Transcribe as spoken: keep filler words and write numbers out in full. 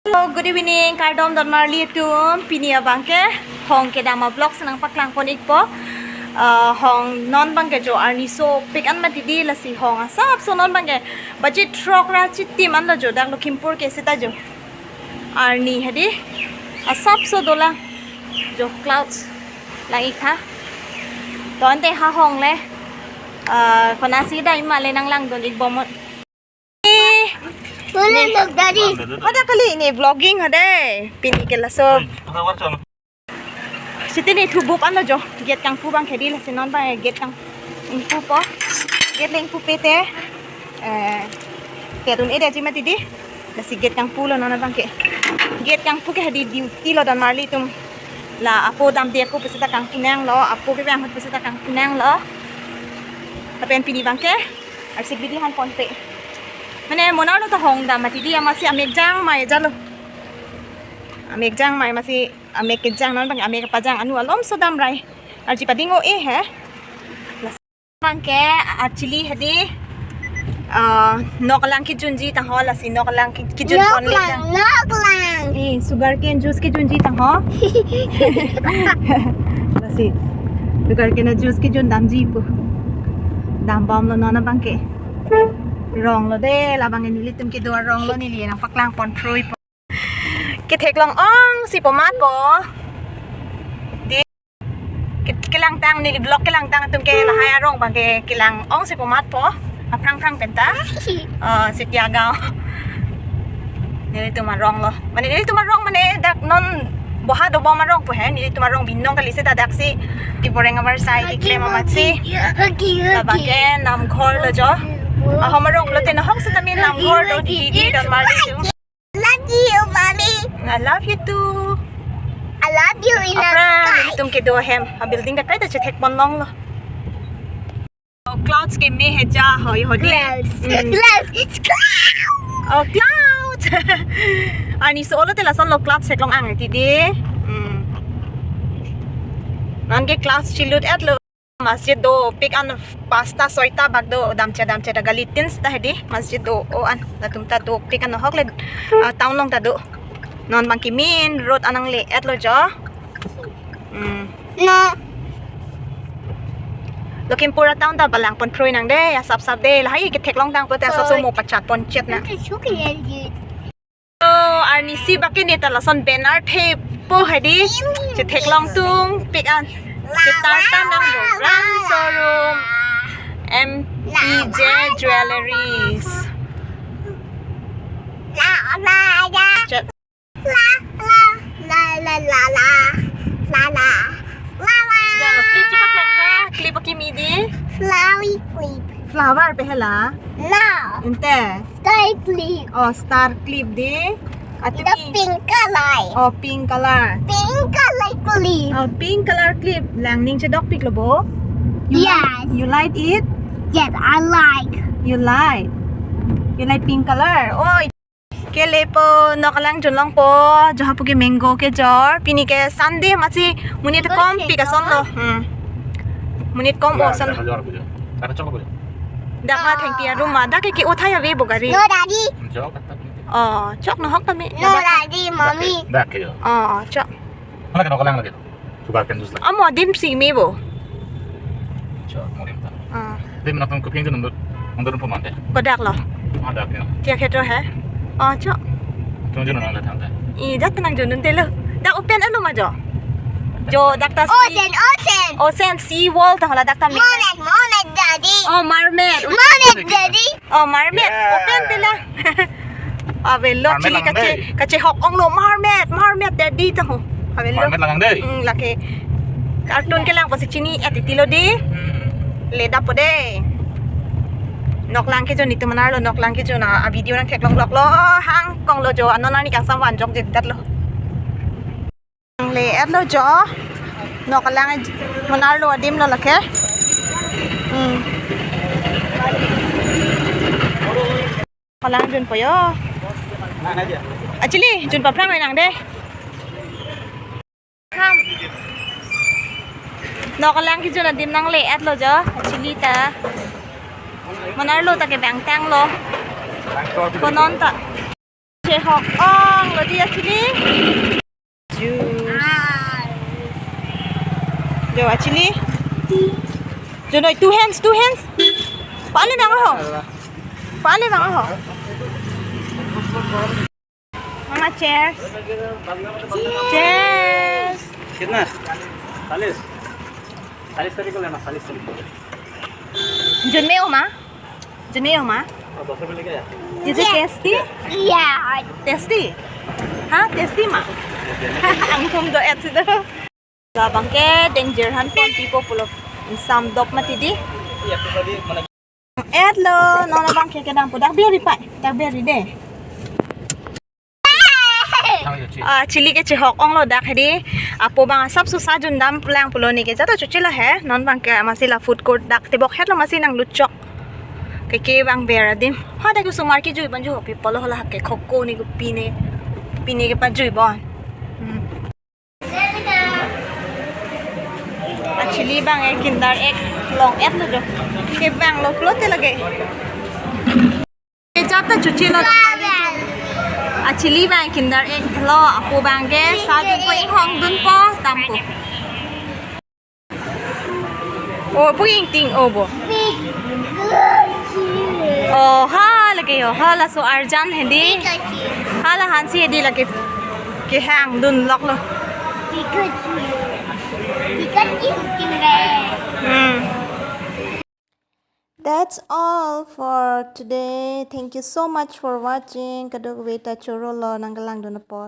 Hello, good evening, kardom donmarli atum. Pini abangke hong kedam a-vlog si nangpaklang pon ikpo. Ah, hong non abangke jo arni sopik an mati di, lasi hong asapso non abangke baji throk ra chitim anlo jo, dak Lakhimpur ke seta jo. Arni hedi asapso dolang jo, clouds lang ik tha. To ante ha hong le, ah, konasi dam ma le nanglangdun ikbom. Eh, Wala log dari. Pada kali ne vlogging hade. Pini ke laso. Siti ne thubup anlo jo. Gate kangpu abangke di, lasi non abang gate kangpupo. Gate le ingpupe te, eh, kedun ede ji mati di. Lasi gate kangpulo non abangke. Gate kangpu ke hedi duty lo donmarli atum. La apo damde ako pusita kangpu nanglo, apo ke bang pusita kangpu nanglo. Lapen pini abangke arsik bidi han ponpe. Mane mo nanglota hong dam mati di, amatsi amek jang mai jalo. Amek jang mai, amatsi amek kejang, non abang amek pajang, anu alomso damrai. Arji pading o-e he. Abangke actually hedi, ah, noklang kejunji tangho, lasi noklang ke-, kejun pon le Noklang, tang. Noklang. Eh, sugar cane juice kejunji tangho. Lasi sugar cane juice kejun damji pu. Dambomlo non abangke. Ronglo de, labang nelitum kedo aronglo, neli nangpaklang pon throipo. Ketheklong ongsi po matpo. Di ke-, kelangtang, neli vlog kelangtang atum ke lahai arong abangke kelang ongsi po matpo. Aphrang phrang penta. Eh, Setiagaon. Nelitum aronglo. Mane nelitum arong mane dak non boha dobom arong pu he. Nelitum arong binong kali seta daksi di boreng abar sai keklem amatsi. Hagi, hagi, hagi. Labangke namghor lo jo. Ahom arong pulote nahok setame namghor do di di donmarli atum. Love you, mommy. I love you too. I love you in the Aphrang sky. Nelitum kedo ahem. A building dak kaita chethek pon longlo. Oh, clouds ke me he ja ho, yo hodi. Clouds. Mm. Clouds. It's clouds. Oh, clouds. Arni solo te lasonlo clouds theklong ang tidi. Mm. Non ke clouds chilut etlo. Masjid dopik an, pasta soita bak do, damche damche ta gali tin seta hedi masjid do-o an, latum ta dopik an, ahok le, ah, town along ta do. Non abangke main road an nangle etlo jo. Hmm. No. Lakhimpur town ta palang pon throi nang de, ya sap sap de, lahai ketheklong tang pulote aso so mo pachat pon chet na. Nanti suki ya, Jit. Oh, arnisi abangke neta lason banner thepo hedi. Chetheklong tungpik an. Chetartan nang Ram Showroom, M P J Jewelries. La, la, la. Chet. La, la, la, la, la, la. La, la. La, la. Ya, clip chepaklangkha, clip akimi di. Flower clip. Flower pe hela? No. Ante? Star clip. Oh, star clip di. Ante the pink color. Oh, pink color. Pink color clip. Oh, pink color clip. Langning chedokpiklo bo? You Yes. Like, you like it? Yes, I like. You like? You like pink color? Oh, kelepo noklang junlongpo, jo hapu ke mango kejor, pini ke Sunday amatsi monit kom pik asonlo. Hmm. Monit kom o son. Dak ma chok bo jo. Dak ma chok bo jo. Dak ma thengpi arum ma, dak ke ke-o thai ave bo gari. No, Daddy. Chok, dak, dak. Oh, chok nohok tame. No, Daddy, Mommy. Dak ke jo. Oh, chok. Mana ke noklang lagi? Sugar cane juice lagi. Amo adim si me bo. Chok, mo dim ta. Ah. Dim na tong kuping tu nundut, nundut pun mante. Kodak lo. Ada ya. Tiak heter he. Oh, chok. Tung jun nang tang ta. I, dak tenang jun te lo. Dak open alo ma jo. Jo, dak ta si. Ocean, ocean. Ocean, sea world ta hala dak ta me. Mermaid, mermaid, Daddy. Oh, mermaid. Mermaid, Daddy. Oh, mermaid. Yeah. Open pela. Avelo. Mermaid chili lang kache, dei. Kachehok onglo mermaid, mermaid Daddy ta ho. Avelo. Mermaid lang dei. Hmm, lake. Cartoon kelang pusi chini-et titilo di. Hmm. Ledappo dei. Noklang kejun itum anerlo, noklang kejun a, a video nangtheklong vlog lo. Hang konglo jo, anon arni kangsam vanjok jedat lo. Nangle-et lo jo. Noklang mo anerlo adim lo lake. Hmm. Noklang junpo yo. Actually, jun paphrang nang dei. Ham. Noklang kejun adim nangle-et lo jo. Actually ta. Mo anerlo ta kevang tanglo. Ko non ta. Hok ong lo dia chili. Juice. Jo, a chili. Jo noi, two hands, two hands. Pale bang ho. Pale bang ho. Mama, cheers. Cheers. कितना? चालीस। चालीस तारीख को लेना, चालीस तारीख को। Jun me oma? Jun me oma? और दस रुपए लेके आ। Is it tasty? Yeah. Tasty? Ha? Tasty ma? Angthum do-et si do. Labang ke danger han pon pipo pulo, insam dop mati di. Et lo, non labang ke kedam po, dak beri pai, dak beri de. Ah, chili ke chehok ong lo dak hedi. Apo bang asap susa jun dam pulang pulo, ne ke jata chuchi lo he. Non bang ke masi la food court dak tebok het lo, masi nangluchok. Ke ke bang ber adim. Ha, dak osomar kejui bang ju hopi pulo, hala ke khoko ne ko pine. Pine kepajui bon. Hmm. A chili bang e Kinder Egg long-et lo jo. Ke bang lo pulote lake. Ke jata chuchi lo. A chili bang Kinder Egg lo, apo bang ke sa jun po, inghong dun po, dampo. O, pu ingting o bo. Pikachu. O, ha, lake yo, ha, laso arjan hedi. Pikachu. Ha, la hansi hedi lake kehang dun lok lo. Pikachu. Pikachu ting re. Hmm. That's all for today. Thank you so much for watching. Kadokave ta choro lo nangkelang dun apot.